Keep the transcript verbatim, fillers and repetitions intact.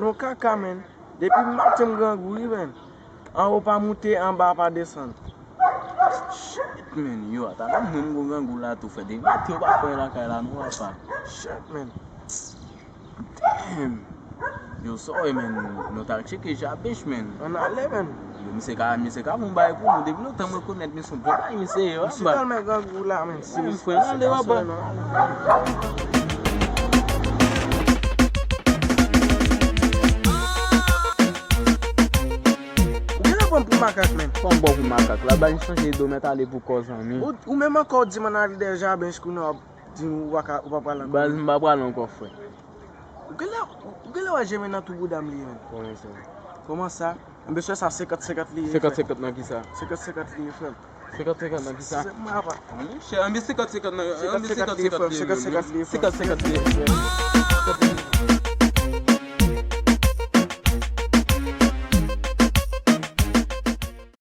Yon kaka, men. Depi maten m grangou, wi, men. Anwo pa moute, anba pa desann. Shit, men, yo, ata nan mwen m gon grangou la tou, frè. Depi maten yo pa fè lakay la, non, papa. Shit, men. Damn. Yo, sorry, men. Nou t al tcheke Jabech, men. Ann ale, men. Yo, misye ka, misye ka bon bay pou nou. Depi lontan mwen konèt misye, bon bay misye ye, papa. Misye tèlman grangou la, men. Si misye frè, ale, papa. Ou genlè pran m pou makak, men. Kòman m pran w pou makak? La bay chanje do mèt ale pou kò zanmi. Ou, ou menm ankò w di m ann ale dèyè Jabech kounye a w ap di m ou pa ka, ou pa pral ankò. Baz, m pa pral ankò, frè. Ou genlè, ou genlè wè Jemena tou bouda m li ye, men. Kòman sa? Kòman sa? M bezwen sa senkant senkant li ye, frè. Senkant senkant nan kisa? Senkant senkant li ye, frè. Senkant senkant nan kisa? Se m apa. Monchè, anben senkant senkant nan, anben senkant senkant li ye, frè. Senkant senkant li ye, frè. Senkant senkant li ye, frè.